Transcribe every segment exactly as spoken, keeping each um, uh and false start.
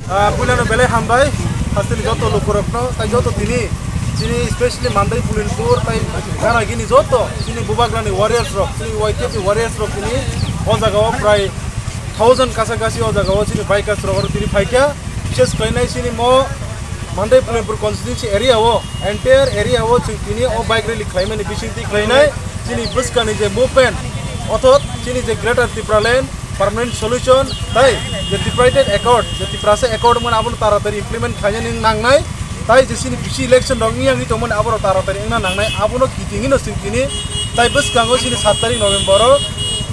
Ah, puilano belai hambai, hasteni joto lukurokno, tai joto tini, chini specially Mandai Pulinpur, tai Ganagini joto, chini bubagrani warriors rok, chini Y T F ni warriors rok tini, o jaga o prai thousand kasa kasi o jaga o chini bikers rok oro tini phaikha, bises khlainai chini mo Mandai Pulinpur constituency area o, entire area o chwng tini o bike rally khlaimani bisingtwi khlainai, chini bwskani je movement, othot chini je Greater Tipraland, permanent solution, tai je tripartite accord, je Tiprasa accord wngmani abono taratari implement khainani nangnai, tai je chini bisi election rok wngya wngwi tongmani aborok taratari wngna nangnai, abono kitingino chwng tini tai bwskango chini sat tarik November o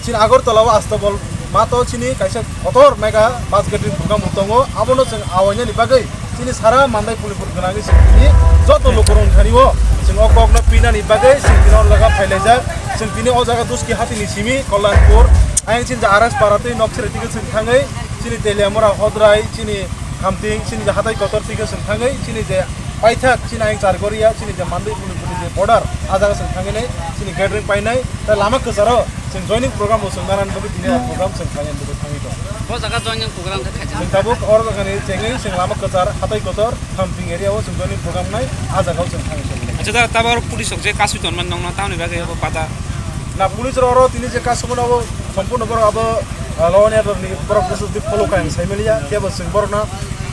chini Agartala o Astabol mato chini kaisa kotor mega bus gathering program bo tongo, abono chwng awainani bagwi chini sara Mandai Pulinpur gwnangwi chwng tini joto lukurok thani o chwng o kokno pinani bagwi chwng tini o jaga phailaijak. Chwng tini o jaga Duski hatini simi Kollanpur, ayang chini R S Para tei Nokcherrai tike chwng thangwi chini Teliamura Hodrai, chini Khamting, chini je hatai kotor tike chwng thangwi chini je paithak chini ayang Chargoria, chini je Mandai Pulinpur ni je border, a jaga chwng thangwi nai chini gathering painai, tei lama kwcharo chwng joining program bo chwng narani bagwi tini o program chwng khlainani bagwi thangwi tongo. O jaga joining program khe khaijak. Chwng tabuk o jagani chengwi chwng lama kwchar, hatai kotor, Khamting area o chwng joining program nai, a jaga o chwng thangwi tongo. Acha da, tabo oro police rok je kasui tonmani nongno tamoni bagwi abo pata? Na police rok oro tini je kasumano abo sompurno borok abo, ah, law and order ni borok bwswk twi follow khainai sai maliya, kebo chwng borokno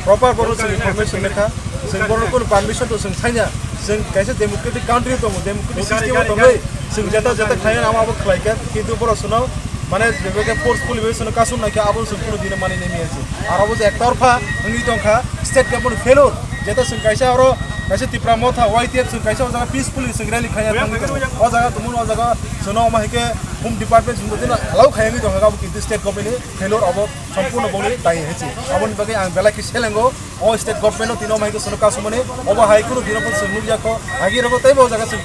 proper borok chwng information lekha, chwng borokno kunu permission to chwng saina, chwng kaisa democratic country tongo, democratic system o tongwi chwng jeta jeta khlaina amo abo khlaikha, kintu borok chwngno mane jebeke forcefully bai chwngno kasum naikha, abo chwng kunu dino mani nai maya se. Aro bo je ektorpha wngwi tongkha, state government failure, jeta chwng kaisa oro kaisa Tipra Motha, Y T F chwng kaisa o jaga peacefully chwng rally khaina thangwi tongo. O jaga tumung o jaga chwngno omo hai khe Home Department chwngno dino allow khaiwi tongkha, abo kintu state government ni failure abo sompurno bongni dai hai se. Aboni bagwi ang belai khe selengo. O state government no tino mai ko sono kasumani, obo hai kunu dino pun sung nukya ko, agi rogo tei bo jaga sung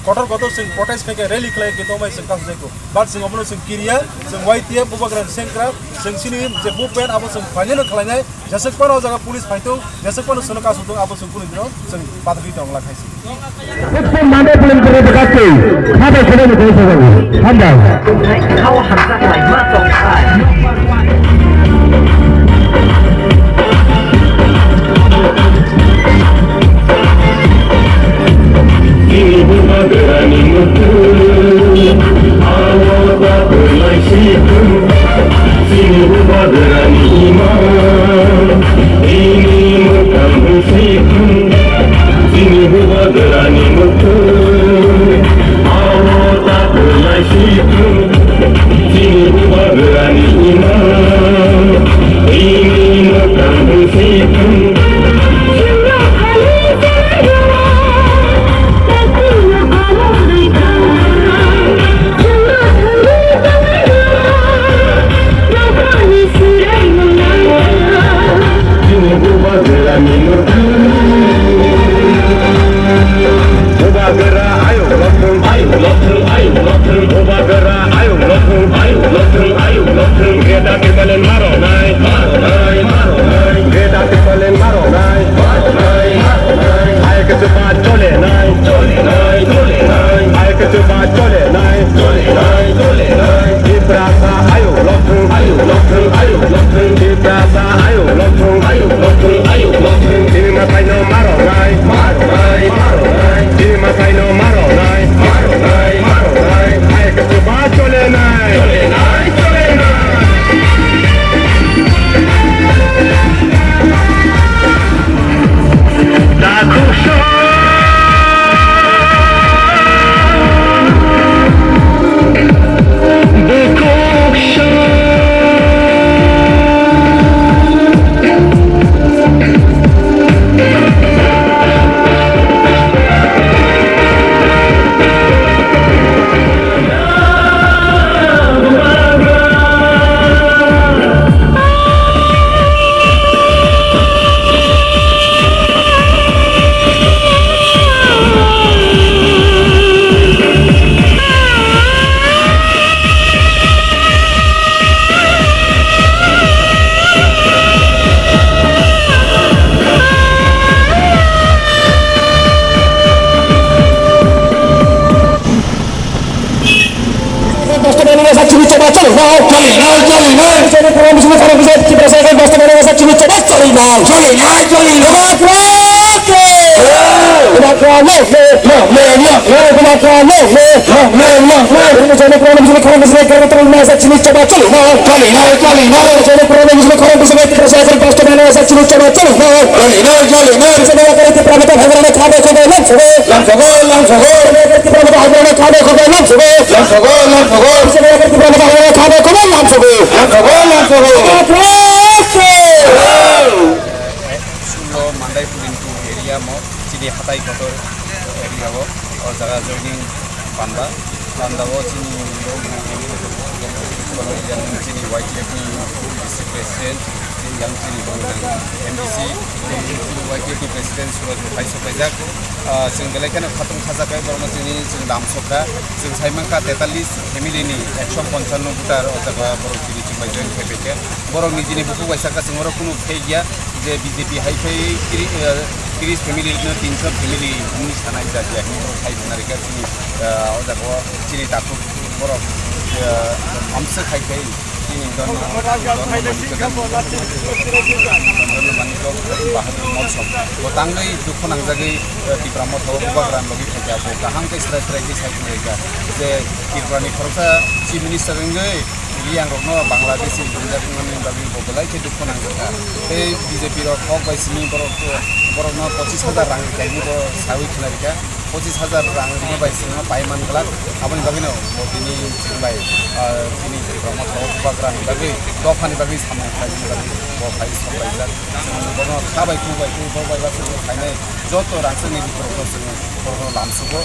kotor kotor sung protest khai khai rally khlai ke to mai sung kasu jai ko, but sung obono sung kiriya, sung Y T F bubagra sengkra, sung sini je movement abo sung final khlainai, jasuk pano jaga police phaitung, jasuk pano sono kasu tung abo sung kunu dino sung patri tong la khai si. Bukung Mandai Pulinpur ni bwkhaktwi, khabai khwnai ni tei sajago. Hambai. Kau hamjak lai ma tong khai. Chini bubagrani mwkhwtwi, aro dakhwlai si thung. Chini bubagrani imang, ini mwkhang si thung. Chini bubagrani mwkhwtwi, aro ta kwlai si thung. Chini bubagrani imang, ini mwkhang si thung. Chini bubagrani mwkhwtwi. Bubagra ayuk lothung, ayuk lothung, ayuk lothung. Bubagra ayuk lothung, ayuk lothung, ayuk lothung. Greater Tipraland maro nai, maro nai, maro nai. Greater Tipraland Choli nai, choli nai. Bubagra ke. Bubagra long live. Long live, long live. Bubagra long live. Long live, long live. Choli nai, choli nai. Choli nai, choli nai. Lamsogo, lamsogo. Lamsogo, lamsogo. Lamsogo, lamsogo. Lamsogo, lamsogo. Sulo Mandai Pudinpur area mo, chini hatai kotor area o, o jaga joining panda, panda o chini yang chini Y T F ni district president, yang chini M D C, chini Y T F ni president Suraj Bhai sopaijak. Ah, chwng belai kheno khatung khajak bai borokno chini chwng lamsokha. Chwng saimankha tetallis family ni ekso ponchanno voter o jaga borok chini chwng bai join khai paikha. Borok nijini bukhuk bai sakha chwng oro kunu fake ya je B J P hai phai tiri, ah, tris family no tinso family hwnwi sanai jak ya hwnwi borok khai khna rikha chini, ah, o jaga o chini takhuk borok, ah, amsa khai khai. Chini Donno, Donno Manikya, Donno Manikya Bahadur Molsom. Bo tangwi dukhu nangjagwi, eh, Tipra Motha o bubagra logi phaikha. Bo kaham khe srai srai khe sai khwlaikha je Tripura ni khoroksa Chief Minister wngwi Riang rokno Bangladesh ni rijak wngmani bagwi bo belai khe dukhu nangjak kha. Tei B J P rok kok bai simi borok, borokno pochis hajar rang rikha hinwi bo sawi khwlaikha. Pochis hajar rang rina bai chwngno pai man glak, aboni bagwino bo tini chwng bai, ah, tini Tripura Motha o bubagra ni bagwi, dopha ni bagwi samung khlaimani bagwi bo phai sok laijak. Chwng bono kha bai, khu bai, khu bai, bai, bai, khainai joto rangchakni borokno chwng borokno lamsugo.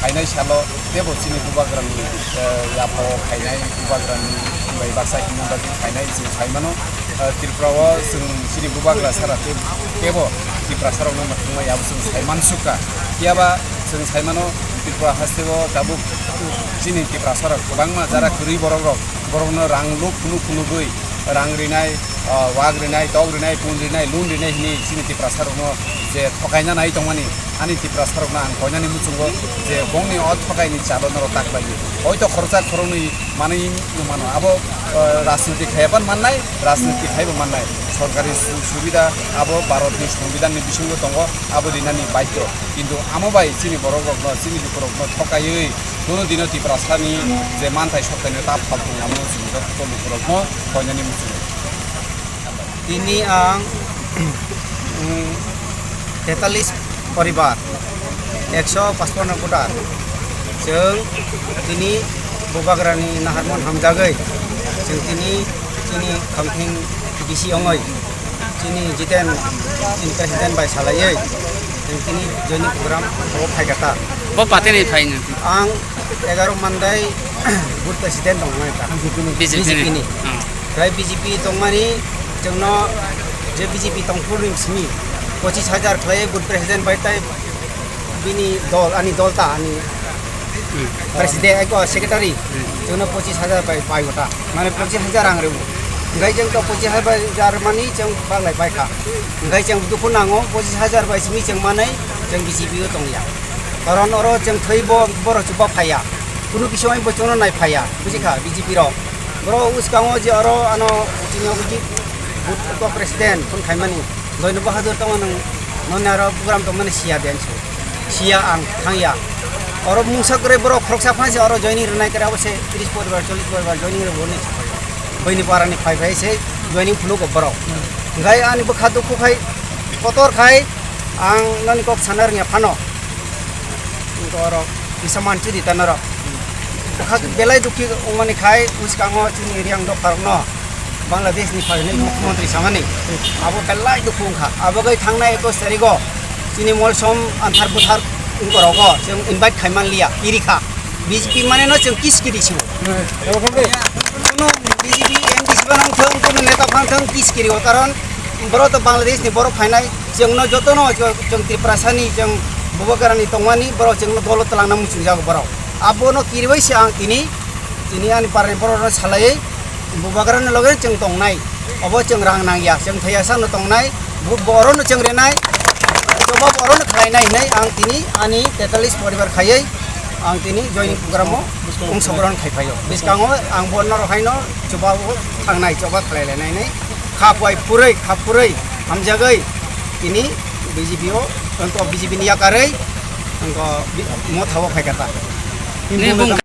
Khainai salo tebo chini bubagra ni, eh, yapha o khainai bubagra ni bai baksa himna bagwi khainai chwng sai mano. Ah, Tripura o chwng chini bubagra sara tei tebo Tiprasa rokno mwthangmaya abo chwng sai mansukha. Phiyaba chwng sai mano Tripura haste o tabuk chini Tiprasa rok kwbangma jara kwrwi borok rok, borokno rang luk phunuk phunugwi rang rinai, ah, wak rinai, tok rinai, pun rinai, lun rinai hwnwi chini Tiprasa rokno je thokaina nai tongmani, ani Tiprasa rokno ang koinani muchungo je bongni o thokaini chalo norok tak bai. Hoito khoroksa khoroknwi manwi mano. Abo, eh, rajniti khaiya ban mannai, rajniti khaibo mannai. Sorkari su-, subida abo Bharatni Songbidanni bisingo tongo, abo rinani baidhyo. Kintu amo bai chini borok rokno, chini lukurokno thokaiwi kuno dino Tiprasani je manthai soktaino ta phaltung amo chini joto lukurokno koinani muchungo. Tini ang, mm, tetalis poribar, ekso pachpanno voter. Chwng tini bubagrani naharmon hamjagwi, chwng tini chini khamthing B C ongoi, chini Jiten, chini president bai salaiwi, chwng tini joining program o phaikha ta. Bo patini phaino? Ang egaro Mandai booth president tongmani ta. B J P ni. B J P ni. Hmm. Tei B J P tongmani chwngno je B J P tongphuru ni simi pochis hajar khlai booth president bai tei bini dol, ani dol ta, ani president, eko secretary, chwngno pochis hajar bai, bai ta. Mane pochis hajar rang rw. Hingkai chwng to pochis hajar mani chwng banglai bai kha. Hingkai chwng dukhu nango, pochis hajar bai simi chwng manai chwng B J P o tongya. Karon oro chwng thwi bo, borok chuba phaiya. Kunu kisa bo chwngno nai phaiya. Buji kha B J P rok. Borok uskango je oro ano chini ogo ji booth president phone khaimani. Doino Bahadur tongma nung, noni aro program tongmani siya de ansu. Siya ang thangya. Oro mungsa kwrwi borok khoroksa phansi oro joining rwnai kwrwi abo se tris poribar, chollish poribar joining rw hwnwi. Buini parani phai phai se joining phunuk borok. Hingkai ani bwkha dukhu khai, kotor khai, ang noni kok sana rwngya phano. Borok kisa manchudi ta norok. Bwkha belai dukhi wngmani khai, bwskango chini Riang dopharokno Bangladesh ni phainai mukhyamantri samani. Abo belai dukhu wngkha. Abo gai thangnai ekus tarigo chini Molsom anthar bwthar wngkorogo chwng invite khai manliya, kiri kha. B J P mane no chwng kis kiri sibo. Kuno B J P M D C ba nang thung, kuno neta phang thung, kis kiri o karon borok to Bangladesh ni borok phainai. Chwngno jotono chwng Tiprasani, chwng Bubagrani tongmani borok chwngno dolo twlangna muchungjago borok. Abono kiriwi se ang tini, tini ani parni borokno salaiwi Bubagrani loge chwng tongnai. Obo chwng rang nangya, chwng thaiya sano tongnai, bo-, borono chwng renai, joba borono khlainai hinwi ang tini ani tetalis poribar khaiwi ang tini joining program o ongsogrohon khai phaio. Bwskango ang bo norok haino chuba o thangnai, chuba khlai lainai hinwi kha puai phurwi, kha phurwi Hamjagwi tini B J P o, wngkha B J P ni yakarwi, wngkha bi-, motha o phaikha ta. Nini bung